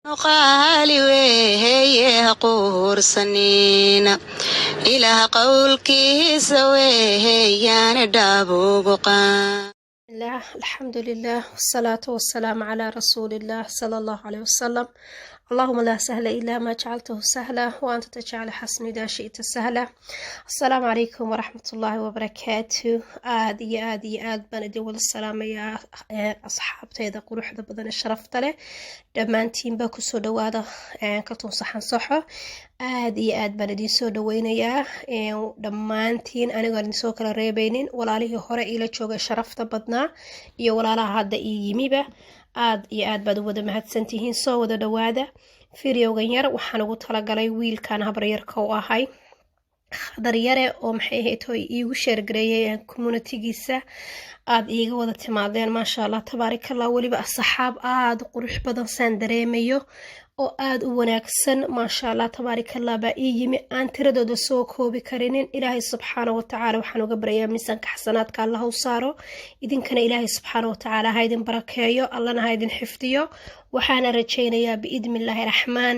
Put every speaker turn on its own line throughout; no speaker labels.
Qaali weeye ha quursanina, Ilaah qowlkiisa weeyaane dhaabugu qaan.
الله، الحمد لله، والصلاة والسلام على رسول الله صلى الله عليه وسلم. اللهم لا سهل إلا ما جعلته سهلا وأنت تجعل الحزن إذا شئت سهلا. السلام عليكم ورحمة الله وبركاته. Aad iyo aad iyo aad baan idin wada salaamayaa, asxaabtayda quruxda badan ee sharafta leh. Dhammaantiinba kusoo dhawaada Kaltuun Saxan Saxo. Aad iyo aad baan idin soo dhaweynayaa dhammaantiin, anigoon idin soo kala reebeynin, walaalihii hore iila joogay sharafta badnaa iyo walaalaha hadda ii yimiba. Aad iyo aad baad u wada mahadsantihiin. Soo wada dhawaada. Videogan yar waxaan ugu talagalay wiilkan habaryarka u ahay, Khadar Yare, oo maxay ahayd oo iigu share gareeyay communitygiisa. Aada iiga wada timaadeen, maasha Allah, tabaarikallah. Weliba asxaab aada u qurux badan saan dareemayo oo aada u wanaagsan, maasha Allah, tabaarikallah, baa ii yimi aan tiradooda soo koobi karinin. Ilaahay subxaana watacaala waxaan uga baryayaa miisaanka xasanaadka Allah u saaro. Idinkana Ilaahay subxaana watacaala ha idin barakeeyo, Allahna ha idin xifdiyo. Waxaana rajaynayaa, biidni Illaahi Raxmaan,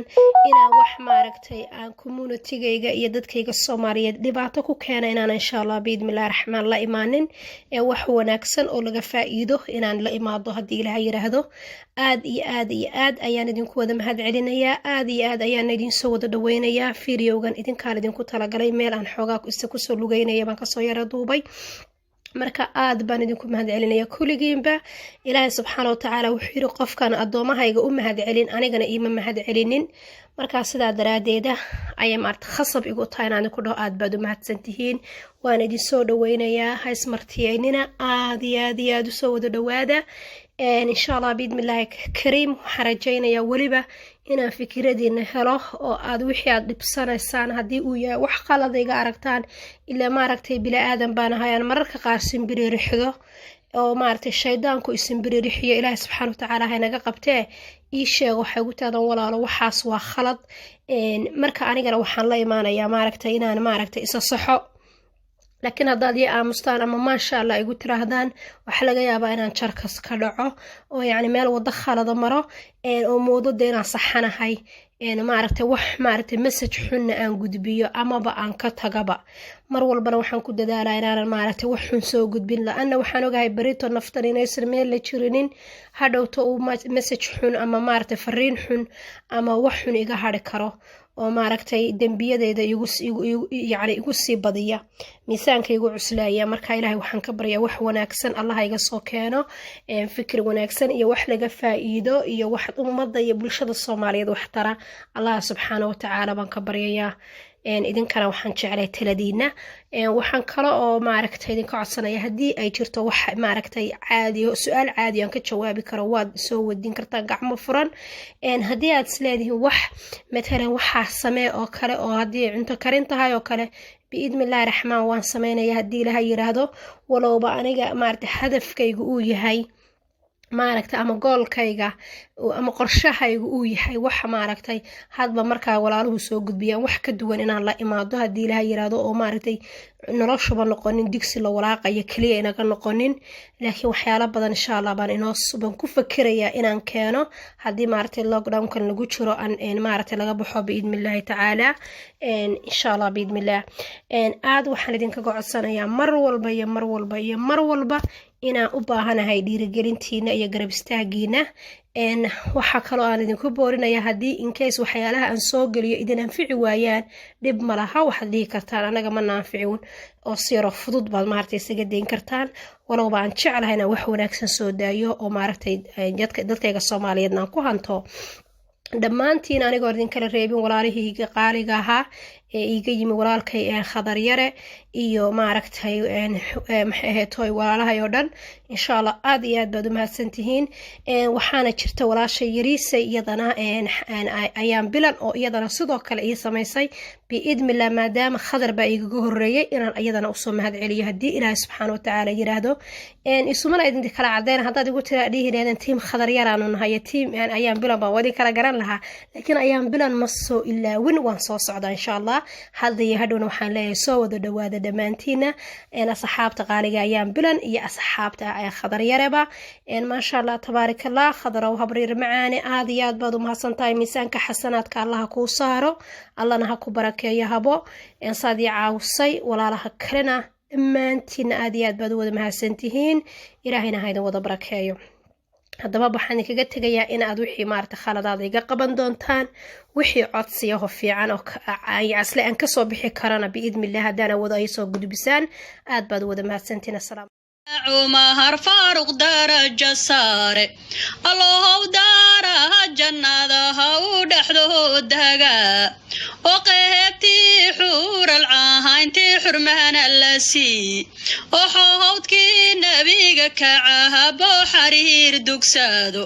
inaan wax maaragtay aan communitygayga iyo dadkayga Soomaaliyeed dhibaato ku keena inaan, insha Allah, biidni Illahi Raxmaan, la imaanin ee wax wanaagsan oo laga faa-iido inaan la imaado, haddii Ilaah yiraahdo. Aad iyo aad iyo aad ayaan idinku wada mahad celinayaa, aad iyo aad ayaan idinsoo wada dhaweynayaa. Videogan idinkaan idinku talagalay, meel aan xoogaa isa kusoo lugeynaya baan kasoo yara duubay. Marka aad baan idinku mahad celinaya kulligiinba. Ilaahay subxaana watacaala wuxuu yiri: "Qofkan addoommahayga u mahad celin, anigana iima mahad celinin." Markaa sidaa daraadeeda ayay maarata khasab igu tahay inaan idinku dhaho aad baad u mahadsantihiin. Waan idinsoo dhaweynayaa, ha ismartiyeynina. Aad iyo aad iyo aad usoo wada dhawaada. Insha Allah, biidni Illaahi Kariim, waxaan rajaynayaa weliba inaan fikiradiina helo oo aad wixii aad dhibsanaysaan, haddii uu yahay wax qalad iga aragtaan. Ilaa maaragtay bini aadan baan ahay aan mararka qaar simbiririxdo oo maaragtay shaydaanku isimbiririxiyo. Ilaahi subxaana watacaala haynaga qabtee. Ii sheego, waxay ugu taadan: "Walaalo, waxaas waa khalad." Marka anigana waxaan la imaanayaa maaragtay inaan maaragtay isa saxo. Laakiin haddaad ii aamustaan ama maasha Allah igu tiraahdaan, waxaa laga yaabaa inaan jarkas ka dhaco oo yacni meel wado khalada maro oo moodo dee inaan saxanahay, maaragtay wax maaragtay message xunna aan gudbiyo amaba aan ka tagaba. Mar walbana waxaan ku dadaalaa inaanan maaragtay wax xun soo gudbin, la-anna waxaan ogahay berito naftan inaysan meel la jirinin, hadhowto uu message xun ama maaragtay fariin xun ama wax xun iga hari karo oo maaragtay dembiyadeyda yani igu sii badiya, miisaanka igu cuslaaya. Marka Ilahay waxaan ka baryaa wax wanaagsan Allah iga soo keeno, fikir wanaagsan iyo wax laga faa-iido iyo wax ummadda iyo bulshada Soomaaliyeed wax tara. Allah subxaana watacaala baan ka baryayaa. Idinkana waxaan jeclay taladiina. Waxaan kale oo maaragtay idinka codsanaya, haddii ay jirto wax maaragtay caadi, su-aal caadi aan ka jawaabi karo, waad soo wadin kartaan, gacmo furan. Haddii aad isleedihiin wax matalan waxaa samee oo kale, oo haddii cunto karin tahay oo kale, biidni Illaahi Raxmaan waan sameynaya, haddii Ilaha yiraahdo. Walowba aniga maaragtay hadafkayga uu yahay maaragtay ama goalkayga ama qorshahayga uu yahay waxa maaragtay hadba markaa walaaluhu soo gudbiyaan wax ka duwan inaan la imaado, haddii Ilaha yiraahdo, oo maaragtay noloshuba noqonin digsi la walaaqayo keliya inaga noqonin. Laakiin waxyaalo badan, insha Allah, baan inoo baan ku fakerayaa inaan keeno haddii maaragtay lockdownkan lagu jiro aan maaragtay laga baxo, biidni Illaahi tacaala, insha Allah, biidni Illah. Aad waxaan idinkaga codsanayaa mar walba iyo mar walba iyo mar walba inaan u baahanahay dhiirigelintiina iyo garab istaagiina. Waxaa kaloo aan idinku boorinaya, haddii in case waxyaalaha aan soo geliyo idin anfici waayaan, dhib malaha, waxaad dhihi kartaan: "Anaga mana anficin," oo si yaroo fudud baad maaragtay isaga dayn kartaan. Walowba aan jeclahay inaan wax wanaagsan soo daayo oo maaragtay dadkayga Soomaaliyeedna aan ku hanto. Dhammaantiin, anigoo idin kala reebin, walaalihii qaaliga ahaa ee iiga yimi, walaalkay Khadar Yare iyo maaragtay maxay ahayd toy, walaalahay oo dhan, insha Allah, aad iyo aad baad u mahadsantihiin. Waxaana jirta walaasha yariisa, iyadana ayaan bilan oo iyadana sidoo kale ii samaysay. Biidnillah, maadaama Khadar baa igaga horeeyay, inaan iyadana usoo mahad celiyo, haddii Ilaahay subxaana watacaala yiraahdo. Isumana idin kala cadeyn. Haddaad igu tira dhihi lahaydeen team Khadar Yaraanu nahay, team ayaan bilan baan waa idin kala garan lahaa. Laakiin ayaan bilan ma soo ilaawin, waan soo socdaa, insha Allah. Hadda iyo hadhowna waxaan leeyahay soo wada dhawaada dhammaantiina, asxaabta qaaliga ayaan bilan iyo asxaabta Khadar yareba. Maasha Allah, tabaarak Allah. Khadarow habriir macaane, aad iyo aad baad u mahadsan tahay. Miisaanka xasanaadka Allaha kuu saaro, Allahna ha ku barakeeyo habo saad ii caawisay. Walaalaha kalena dhammaantiina aad iyo aad baad u wada mahadsantihiin, Ilaahayna ha idin wada barakeeyo. Haddaba waxaan idinkaga tegayaa in aad wixii maarata khaladaada iga qaban doontaan, wixii codsiyaho fiican oo casle aan kasoo bixi karana, biidnillah, haddaan awoodo ay soo gudbisaan. Aad baad u wada mahadsantihiin. Asalaam.
Cumar Faaruq darajo saare, Allahow daaraha jannadaha u dhexdo daga, oo qeybtii xuural cahayntii xurmahana la sii, oo xowdkii nebiga kacahabo xariir dugsado.